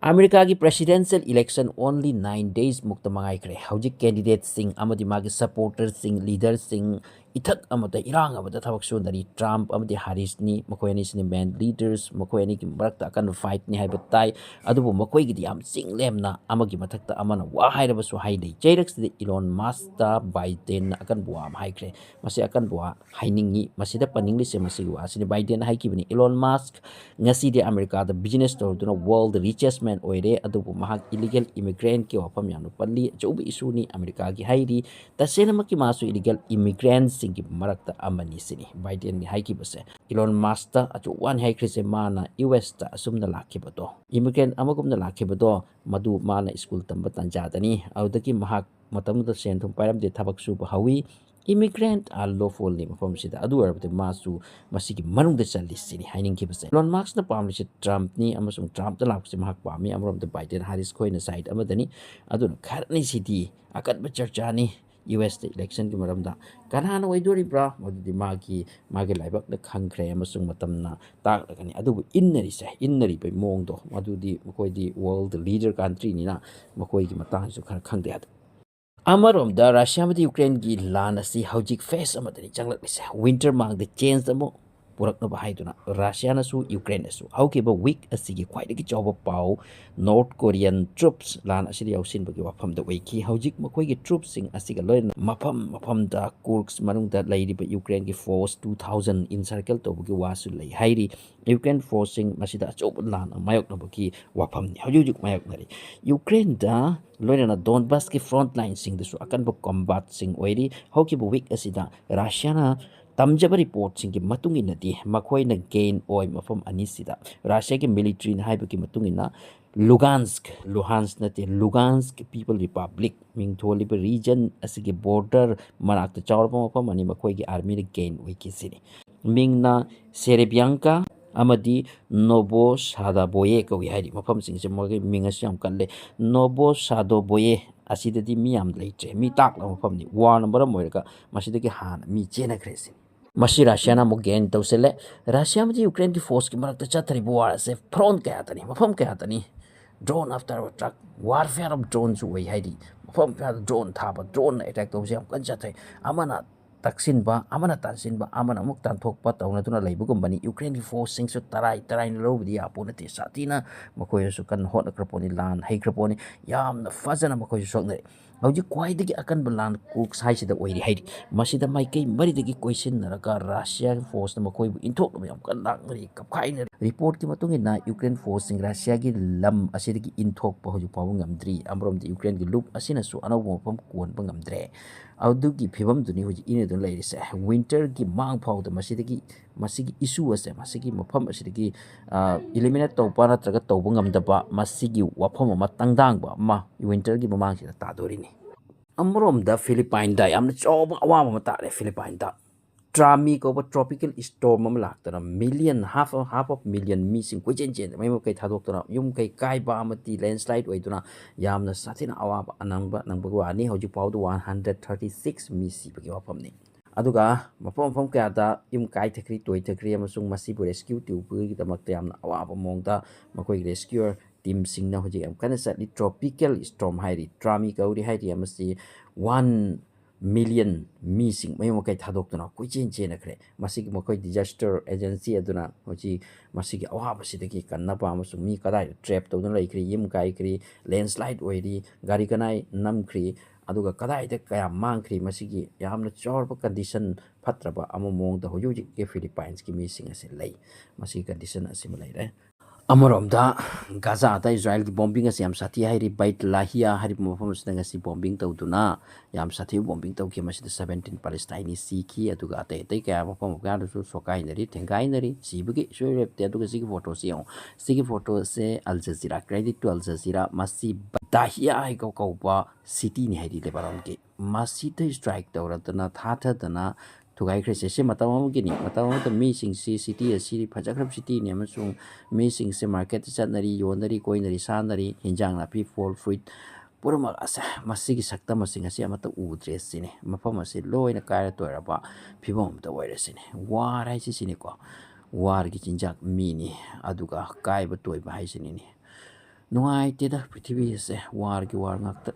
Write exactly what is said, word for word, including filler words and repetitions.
ꯑꯃꯦꯔꯤꯀꯥꯒꯤ presidential election only nine days ꯃꯨꯛꯇ ꯃꯉꯥꯏꯈ꯭ꯔꯦ꯫ ꯍꯧꯖꯤꯛ candidateꯁꯤꯡ ꯑꯃꯗꯤ ꯃꯥꯒꯤ supporterꯁꯤꯡ, leaderꯁꯤꯡ ꯏꯊꯛ ꯑꯃꯗ, ꯏꯔꯥꯡ ꯑꯃꯗ ꯊꯕꯛ ꯁꯨꯅꯔꯤ꯫ ꯇ꯭ꯔꯝꯞ ꯑꯃꯗꯤ ꯍꯥꯔꯤꯁꯅꯤ, ꯃꯈꯣꯏ ꯑꯅꯤꯁꯤꯅꯤ main leaders꯫ ꯃꯈꯣꯏ ꯑꯅꯤꯒꯤ ꯃꯔꯛꯇ ꯑꯀꯟꯕ fightꯅꯤ ꯍꯥꯏꯕ ꯇꯥꯏ꯫ ꯑꯗꯨꯕꯨ ꯃꯈꯣꯏꯒꯤꯗꯤ ꯌꯥꯝ ꯆꯤꯡ ꯂꯦꯝꯅ ꯑꯃꯒꯤ ꯃꯊꯛꯇ ꯑꯃꯅ ꯋꯥ ꯍꯥꯏꯔꯕꯁꯨ ꯍꯥꯏꯅꯩ꯫ ꯆꯩꯔꯛꯁꯤꯗ Elon Muskꯇ Bidenꯅ ꯑꯀꯟꯕ ꯋꯥ ꯑꯃ ꯍꯥꯏꯈ꯭ꯔꯦ꯫ ꯃꯁꯤ ꯑꯀꯟꯕ ꯋꯥ ꯍꯥꯏꯅꯤꯡꯉꯤ꯫ ꯃꯁꯤꯗ ꯄꯟꯅꯤꯡꯂꯤꯁꯦ ꯃꯁꯤꯒꯤ ꯋꯥꯁꯤꯅꯤ꯫ Bidenꯅ ꯍꯥꯏꯈꯤꯕꯅꯤ, "Elon Musk ꯉꯁꯤꯗꯤ ꯑꯃꯦꯔꯤꯀꯥꯗ business ꯇꯧꯗꯨꯅ world richest man ꯑꯣꯏꯔꯦ, ꯑꯗꯨꯕꯨ ꯃꯍꯥꯛ illegal immigrantꯀꯤ ꯋꯥꯐꯝ ꯌꯥꯝꯅ ꯄꯜꯂꯤ, ꯑꯆꯧꯕ issueꯅꯤ ꯑꯃꯦꯔꯤꯀꯥꯒꯤ" ꯍꯥꯏꯔꯤ꯫ ꯇꯁꯦꯡꯅꯃꯛꯀꯤ ꯃꯥꯁꯨ illegal immigrantꯁꯤꯡꯒꯤ ꯃꯔꯛꯇ ꯑꯃꯅꯤ ꯁꯤꯅꯤ Bidenꯒꯤ ꯍꯥꯏꯈꯤꯕꯁꯦ꯫ Elon Muskꯇ ꯑꯆꯧꯕ ꯋꯥꯅꯤ ꯍꯥꯏꯈ꯭ꯔꯤꯁꯦ, ꯃꯥꯅ USꯇ ꯑꯁꯨꯝꯅ ꯂꯥꯛꯈꯤꯕꯗꯣ, immigrant ꯑꯃꯒꯨꯝꯅ ꯂꯥꯛꯈꯤꯕꯗꯣ, ꯃꯗꯨ ꯃꯥꯅ ꯁ꯭ꯀꯨꯜ ꯇꯝꯕ ꯇꯥꯟꯖꯥꯗꯅꯤ꯫ ꯑꯗꯨꯗꯒꯤ ꯃꯍꯥꯛ ꯃꯇꯝꯗꯨꯗ ꯁꯦꯟ ꯊꯨꯝ ꯄꯥꯏꯔꯝꯗꯦ, ꯊꯕꯛ ꯁꯨꯕ ꯍꯧꯋꯤ꯫ Immigrant are lawfulꯅꯤ ꯃꯐꯝꯁꯤꯗ꯫ ꯑꯗꯨ ꯑꯣꯏꯔꯕꯗꯤ ꯃꯥꯁꯨ ꯃꯁꯤꯒꯤ ꯃꯅꯨꯡꯗ ꯆꯜꯂꯤꯁꯤꯅꯤ ꯍꯥꯏꯅꯤꯡꯈꯤꯕꯁꯦ꯫ Elon Muskꯅ ꯄꯥꯝꯂꯤꯁꯦ Trumpꯅꯤ, ꯑꯃꯁꯨꯡ Trumpꯇ ꯂꯥꯛꯄꯁꯦ ꯃꯍꯥꯛ ꯄꯥꯝꯃꯤ꯫ ꯑꯃꯔꯣꯝꯗ Biden Harris ꯈꯣꯏꯅ side ꯑꯃꯗꯅꯤ꯫ ꯑꯗꯨꯅ ꯈꯔꯅꯤꯁꯤꯗꯤ ꯑꯀꯟꯕ ꯆꯔꯆꯥꯅꯤ USꯇ electionꯒꯤ ꯃꯔꯝꯗ꯫ ꯀꯅꯥꯅ ꯑꯣꯏꯗꯣꯔꯤꯕ꯭ꯔꯥ? ꯃꯗꯨꯗꯤ ꯃꯥꯒꯤ, ꯃꯥꯒꯤ ꯂꯥꯏꯕꯛꯅ ꯈꯪꯈ꯭ꯔꯦ ꯑꯃꯁꯨꯡ ꯃꯇꯝꯅ ꯇꯥꯛꯂꯒꯅꯤ꯫ ꯑꯗꯨꯕꯨ ꯏꯟꯅꯔꯤꯁꯦ, ꯏꯟꯅꯔꯤꯕꯒꯤ ꯃꯑꯣꯡꯗꯣ, ꯃꯗꯨꯗꯤ ꯃꯈꯣꯏꯗꯤ world leader countryꯅꯤꯅ ꯃꯈꯣꯏꯒꯤ ꯃꯇꯥꯡꯁꯤꯁꯨ ꯈꯔ ꯈꯪꯗ ꯌꯥꯗꯦ꯫ ꯑꯃꯔꯣꯝꯗ ꯔꯁꯤꯌꯥ ꯑꯃꯗꯤ ꯌꯨꯀ꯭ꯔꯦꯟꯒꯤ ꯂꯥꯟ ꯑꯁꯤ ꯍꯧꯖꯤꯛ phase ꯑꯃꯗꯅꯤ ꯆꯪꯂꯛꯂꯤꯁꯦ꯫ Winter ꯃꯥꯡꯗ change ꯑꯃ ꯄꯨꯔꯛꯅꯕ ꯍꯥꯏꯗꯨꯅ ꯔꯁꯤꯌꯥꯅꯁꯨ ꯌꯨꯀ꯭ꯔꯦꯟꯅꯁꯨ ꯍꯧꯈꯤꯕ week ꯑꯁꯤꯒꯤ ꯈ꯭ꯋꯥꯏꯗꯒꯤ ꯆꯥꯎꯕ ꯄꯥꯎ North Korean troops ꯂꯥꯟ ꯑꯁꯤꯗ ꯌꯥꯎꯁꯤꯟꯕꯒꯤ ꯋꯥꯐꯝꯗ ꯑꯣꯏꯈꯤ꯫ ꯍꯧꯖꯤꯛ ꯃꯈꯣꯏꯒꯤ troopꯁꯤꯡ ꯑꯁꯤꯒ ꯂꯣꯏꯅꯅ ꯃꯐꯝ ꯃꯐꯝꯗ Kursk ꯃꯅꯨꯡꯗ ꯂꯩꯔꯤꯕ ꯌꯨꯀ꯭ꯔꯦꯟꯒꯤ force two thousand encircle ꯇꯧꯕꯒꯤ ꯋꯥꯁꯨ ꯂꯩ ꯍꯥꯏꯔꯤ꯫ ꯌꯨꯀ꯭ꯔꯦꯟ forceꯁꯤꯡ ꯃꯁꯤꯗ ꯑꯆꯧꯕ ꯂꯥꯟ ꯑꯃ ꯃꯥꯌꯣꯛꯅꯕꯒꯤ ꯋꯥꯐꯝꯅꯤ ꯍꯧꯖꯤꯛ ꯍꯧꯖꯤꯛ ꯃꯥꯌꯣꯛꯅꯔꯤ꯫ ꯌꯨꯀ꯭ꯔꯦꯟꯗ ꯂꯣꯏꯅꯅ Donbasꯀꯤ front lineꯁꯤꯡꯗꯁꯨ ꯑꯀꯟꯕ combatꯁꯤꯡ ꯑꯣꯏꯔꯤ꯫ ꯍꯧꯈꯤꯕ week ꯑꯁꯤꯗ ꯔꯁꯤꯌꯥꯅ ꯇꯝꯖꯕ reportꯁꯤꯡꯒꯤ ꯃꯇꯨꯡ ꯏꯟꯅꯗꯤ ꯃꯈꯣꯏꯅ gain ꯑꯣꯏ ꯃꯐꯝ ꯑꯅꯤꯁꯤꯗ꯫ ꯔꯁꯤꯌꯥꯒꯤ militaryꯅ ꯍꯥꯏꯕꯒꯤ ꯃꯇꯨꯡ ꯏꯟꯅ Lugansk, Luhansk ꯅꯠꯇꯦ, Lugansk People Republic ꯃꯤꯡ ꯊꯣꯜꯂꯤꯕ region ꯑꯁꯤꯒꯤ border ꯃꯅꯥꯛꯇ ꯆꯥꯎꯔꯕ ꯃꯐꯝ ꯑꯅꯤ ꯃꯈꯣꯏꯒꯤ armyꯅ gain ꯑꯣꯏꯈꯤ ꯁꯤꯅꯤ꯫ ꯃꯤꯡꯅ Serebianka ꯑꯃꯗꯤ Novosadoboye ꯀꯧꯏ ꯍꯥꯏꯔꯤ꯫ ꯃꯐꯝꯁꯤꯡꯁꯦ ꯃꯣꯏꯒꯤ ꯃꯤꯡ ꯑꯁꯤ ꯌꯥꯝ ꯀꯜꯂꯦ꯫ Novosadoboye ꯑꯁꯤꯗꯗꯤ ꯃꯤ ꯌꯥꯝ ꯂꯩꯇ꯭ꯔꯦ, ꯃꯤ ꯇꯥꯛꯂꯕ ꯃꯐꯝꯅꯤ꯫ Warꯅ ꯃꯔꯝ ꯑꯣꯏꯔꯒ ꯃꯁꯤꯗꯒꯤ ꯍꯥꯟꯅ ꯃꯤ ꯆꯦꯟꯅꯈ꯭ꯔꯦ ꯁꯤꯅꯤ꯫ ꯃꯁꯤ ꯔꯁꯤꯌꯥꯅ ꯑꯃꯨꯛ gain ꯇꯧꯁꯤꯜꯂꯦ꯫ ꯔꯁꯤꯌꯥ ꯑꯃꯗꯤ ꯌꯨꯀ꯭ꯔꯦꯟꯒꯤ forceꯀꯤ ꯃꯔꯛꯇ ꯆꯠꯊꯔꯤꯕ war ꯑꯁꯦ front ꯀꯌꯥꯗꯅꯤ, ꯃꯐꯝ ꯀꯌꯥꯗꯅꯤ꯫ Drone after truck, warfare of drone ꯁꯨ ꯑꯣꯏ ꯍꯥꯏꯔꯤ꯫ ꯃꯐꯝ ꯀꯌꯥꯗ drone ꯊꯥꯕ, drone ꯅ attack ꯇꯧꯕꯁꯦ ꯌꯥꯝ ꯀꯟꯅ ꯆꯠꯊꯩ꯫ ꯑꯃꯅ ꯇꯛꯁꯤꯟꯕ, ꯑꯃꯅ ꯇꯥꯟꯁꯤꯟꯕ, ꯑꯃꯅ ꯑꯃꯨꯛ ꯇꯥꯟꯊꯣꯛꯄ ꯇꯧꯅꯗꯨꯅ ꯂꯩꯕꯒꯨꯝꯕꯅꯤ꯫ ꯌꯨꯀ꯭ꯔꯦꯟꯒꯤ force ꯁꯤꯡꯁꯨ ꯇꯔꯥꯏ ꯇꯔꯥꯏꯅ ꯂꯧꯕꯗꯤ ꯌꯥꯄꯣ ꯅꯠꯇꯦ꯫ ꯁꯥꯊꯤꯅ ꯃꯈꯣꯏꯁꯨ ꯀꯟꯅ ꯍꯣꯠꯅꯈ꯭ꯔ ꯄꯣꯠꯅꯤ, ꯂꯥꯟ ꯍꯩꯈ꯭ꯔ ꯄꯣꯠꯅꯤ꯫ ꯌꯥꯝꯅ ꯐꯖꯅ ꯃꯈꯣꯏꯁꯨ ꯁꯣꯛꯅꯔꯦ꯫ ꯍꯧꯖꯤꯛ ꯈ꯭ꯋꯥꯏꯗꯒꯤ ꯑꯀꯟꯕ ꯂꯥꯟ ꯀꯣꯛꯁ ꯍꯥꯏꯁꯤꯗ ꯑꯣꯏꯔꯤ ꯍꯥꯏꯔꯤ꯫ ꯃꯁꯤꯗ ꯃꯥꯏꯀꯩ ꯃꯔꯤꯗꯒꯤ ꯀꯣꯏꯁꯤꯟꯅꯔꯒ ꯔꯁꯤꯌꯥꯒꯤ force ꯅ ꯃꯈꯣꯏꯕꯨ ꯏꯟꯊꯣꯛꯅꯕ ꯌꯥꯝ ꯀꯟꯅ ꯂꯥꯡꯅꯔꯤ, ꯀꯞꯈꯥꯏꯅꯔꯤ꯫ Report ꯀꯤ ꯃꯇꯨꯡ ꯏꯟꯅ ꯌꯨꯀ꯭ꯔꯦꯟ force ꯁꯤꯡ ꯔꯁꯤꯌꯥꯒꯤ ꯂꯝ ꯑꯁꯤꯗꯒꯤ ꯏꯟꯊꯣꯛꯄ ꯍꯧꯖꯤꯛ ꯐꯥꯎꯕ ꯉꯝꯗ꯭ꯔꯤ꯫ ꯑꯃꯔꯣꯝꯗ ꯌꯨꯀ꯭ꯔꯦꯟꯒꯤ ꯂꯨꯞ ꯑꯁꯤꯅꯁꯨ ꯑꯅꯧꯕ ꯃꯐꯝ ꯀꯣꯟꯕ ꯉꯝꯗ꯭ꯔꯦ꯫ ꯑꯗꯨꯒꯤ ꯐꯤꯕꯝꯗꯨꯅꯤ ꯍꯧꯖꯤꯛ ꯏꯅꯗꯨꯅ ꯂꯩꯔꯤꯁꯦ꯫ Winter ꯒꯤ ꯃꯥꯡ ꯐꯥꯎꯗ ꯃꯁꯤꯗꯒꯤ, ꯃꯁꯤꯒꯤ issue ꯑꯁꯦ, ꯃꯁꯤꯒꯤ ꯃꯐꯝ ꯑꯁꯤꯗꯒꯤ, ꯑ, eliminate ꯇꯧꯕ ꯅꯠꯇ꯭ꯔꯒ ꯇꯧꯕ ꯉꯝꯗꯕ ꯃꯁꯤꯒꯤ ꯋꯥꯐꯝ ꯑꯃ, ꯇꯪꯗꯥꯡꯕ ꯑꯃ winter ꯒꯤ ꯃꯃꯥꯡꯁꯤꯗ ꯇꯥꯗꯣꯔꯤꯅꯤ꯫ ꯑꯃꯔꯣꯝꯗ ꯐꯤꯂꯤꯄꯥꯏꯟꯗ ꯌꯥꯝꯅ ꯆꯥꯎꯕ ꯑꯋꯥꯕ ꯑꯃ ꯇꯥꯔꯦ꯫ ꯐꯤꯂꯤꯄꯥꯏꯟꯗ ꯇ꯭ꯔꯥꯃꯤ ꯀꯧꯕ tropical storm ꯑꯃ ꯂꯥꯛꯇꯅ million, half of, half of million ꯃꯤꯁꯤꯡ ꯀꯣꯏꯆꯦꯟ ꯆꯦꯟꯗꯅ ꯃꯌꯨꯝ ꯃꯀꯩ ꯊꯥꯗꯣꯛꯇꯅ ꯌꯨꯝ ꯀꯩ ꯀꯥꯏꯕ ꯑꯃꯗꯤ landslide ꯑꯣꯏꯗꯨꯅ ꯌꯥꯝꯅ ꯁꯥꯊꯤꯅ ꯑꯋꯥꯕ ꯑꯅꯪꯕ ꯅꯪꯕꯒꯤ ꯋꯥꯅꯤ꯫ ꯍꯧꯖꯤꯛ ꯐꯥꯎꯕꯗ one hundred thirty six ꯃꯤ ꯁꯤꯕꯒꯤ ꯋꯥꯐꯝꯅꯤ꯫ ꯑꯗꯨꯒ ꯃꯐꯝ ꯃꯐꯝ ꯀꯌꯥꯗ ꯌꯨꯝ ꯀꯥꯏꯊꯈ꯭ꯔꯤ, ꯇꯣꯏꯊꯈ꯭ꯔꯤ ꯑꯃꯁꯨꯡ ꯃꯁꯤꯕꯨ rescue ꯇꯧꯕꯒꯤꯗꯃꯛꯇ ꯌꯥꯝꯅ ꯑꯋꯥꯕ ꯃꯑꯣꯡꯗ ꯃꯈꯣꯏꯒꯤ rescuer team ꯁꯤꯡꯅ ꯍꯧꯖꯤꯛ ꯌꯥꯝ ꯀꯟꯅ ꯆꯠꯂꯤ꯫ Tropical storm ꯍꯥꯏꯔꯤ, ꯇ꯭ꯔꯥꯃꯤ ꯀꯧꯔꯤ ꯍꯥꯏꯔꯤ, ꯃꯁꯤ one million ꯃꯤꯁꯤꯡ ꯃꯌꯨꯝ ꯃꯀꯩ ꯊꯥꯗꯣꯛꯇꯨꯅ ꯀꯣꯏꯆꯦꯟ ꯆꯦꯟꯅꯈ꯭ꯔꯦ꯫ ꯃꯁꯤꯒꯤ ꯃꯈꯣꯏ disaster agency ꯑꯗꯨꯅ ꯍꯧꯖꯤꯛ ꯃꯁꯤꯒꯤ ꯑꯋꯥꯕꯁꯤꯗꯒꯤ ꯀꯟꯅꯕ ꯑꯃꯁꯨꯡ ꯃꯤ ꯀꯗꯥꯏꯗ trap ꯇꯧꯗꯨꯅ ꯂꯩꯈ꯭ꯔꯤ, ꯌꯨꯝ ꯀꯥꯏꯈ꯭ꯔꯤ, landslide ꯑꯣꯏꯔꯤ, ꯒꯥꯔꯤ ꯀꯅꯥꯏ ꯅꯝꯈ꯭ꯔꯤ, ꯑꯗꯨꯒ ꯀꯗꯥꯏꯗ ꯀꯌꯥ ꯃꯥꯡꯈ꯭ꯔꯤ, ꯃꯁꯤꯒꯤ ꯌꯥꯝꯅ ꯆꯥꯎꯔꯕ condition ꯐꯠꯇ꯭ꯔꯕ ꯑꯃ ꯃꯑꯣꯡꯗ ꯍꯧꯖꯤꯛ ꯍꯧꯖꯤꯛꯀꯤ ꯐꯤꯂꯤꯄꯥꯏꯟꯁꯀꯤ ꯃꯤꯁꯤꯡ ꯑꯁꯤ ꯂꯩ꯫ ꯃꯁꯤꯒꯤ condition ꯑꯁꯤꯃ ꯂꯩꯔꯦ꯫ ꯑꯃꯔꯣꯝꯗ ꯒꯥꯖꯥꯗ ꯏꯖꯔꯥꯏꯜꯒꯤ bombing ꯑꯁꯤ ꯌꯥꯝ ꯁꯥꯊꯤ ꯍꯥꯏꯔꯤ꯫ ꯕꯩꯠ ꯂꯥꯍꯤꯌꯥ ꯍꯥꯏꯔꯤꯕ ꯃꯐꯝ ꯑꯁꯤꯗ ꯉꯁꯤ bombing ꯇꯧꯗꯨꯅ ꯌꯥꯝ ꯁꯥꯊꯤꯕ bombing ꯇꯧꯈꯤ꯫ ꯃꯁꯤꯗ seventeen Palestine ꯁꯤꯈꯤ, ꯑꯗꯨꯒ ꯑꯇꯩ ꯑꯇꯩ ꯀꯌꯥ ꯃꯐꯝ ꯀꯌꯥꯗꯁꯨ ꯁꯣꯛꯀꯥꯏꯅꯔꯤ, ꯊꯦꯡꯒꯥꯏꯅꯔꯤ, ꯁꯤꯕꯒꯤ ꯁꯣꯏ ꯂꯦꯞꯇꯦ꯫ ꯑꯗꯨꯒ ꯁꯤꯒꯤ photo ꯁꯤ ꯌꯦꯡꯉꯨ, ꯁꯤꯒꯤ photo say Al Jazeera, credit to Al Jazeera, ꯃꯁꯤ ꯕꯩꯠ ꯂꯥꯍꯤꯌꯥ ꯍꯥꯏ ꯀꯧꯕ city ꯅꯤ ꯍꯥꯏꯔꯤ ꯂꯦꯕꯥꯅꯣꯟꯒꯤ꯫ ꯃꯁꯤꯗ strike ꯇꯧꯔꯗꯅ ꯊꯥꯊꯗꯅ ꯊꯨꯒꯥꯏꯈ꯭ꯔꯤꯁꯦ꯫ ꯁꯤ ꯃꯇꯝ ꯑꯃꯒꯤꯅꯤ꯫ ꯃꯇꯝ ꯑꯃꯗ ꯃꯤꯁꯤꯡꯁꯤ, city ꯑꯁꯤ ꯐꯖꯈ꯭ꯔꯕ city ꯅꯤ ꯑꯃꯁꯨꯡ ꯃꯤꯁꯤꯡꯁꯦ market ꯇ ꯆꯠꯅꯔꯤ, ꯌꯣꯟꯅꯔꯤ, ꯀꯣꯏꯅꯔꯤ, ꯁꯥꯟꯅꯔꯤ, ꯍꯤꯟꯖꯥꯡ ꯅꯥꯄꯤ, ꯐꯣꯜ, ꯐ꯭ꯔꯨꯏꯠ ꯄꯨꯝꯅꯃꯛ ꯑꯁꯦ, ꯃꯁꯤꯒꯤ ꯁꯛꯇꯝ ꯑꯁꯤ ꯉꯁꯤ ꯑꯃꯠꯇ ꯎꯗ꯭ꯔꯦ ꯁꯤꯅꯤ꯫ ꯃꯐꯝ ꯑꯁꯤ ꯂꯣꯏꯅ ꯀꯥꯏꯔ ꯇꯣꯏꯔꯕ ꯐꯤꯕꯝ ꯑꯃꯗ ꯑꯣꯏꯔꯦ ꯁꯤꯅꯤ꯫ War ꯍꯥꯏꯁꯤ ꯁꯤꯅꯤꯀꯣ꯫ War ꯒꯤ ꯆꯤꯟꯖꯥꯛ ꯃꯤꯅꯤ, ꯑꯗꯨꯒ ꯀꯥꯏꯕ ꯇꯣꯏꯕ ꯍꯥꯏꯁꯤꯅꯤꯅꯦ꯫ ꯅꯨꯡꯉꯥꯏꯇꯦꯗ ꯄ꯭ꯔꯤꯊꯤꯕꯤꯁꯦ, ꯋꯥꯔꯒꯤ ꯋꯥꯔ ꯉꯥꯛꯇ꯫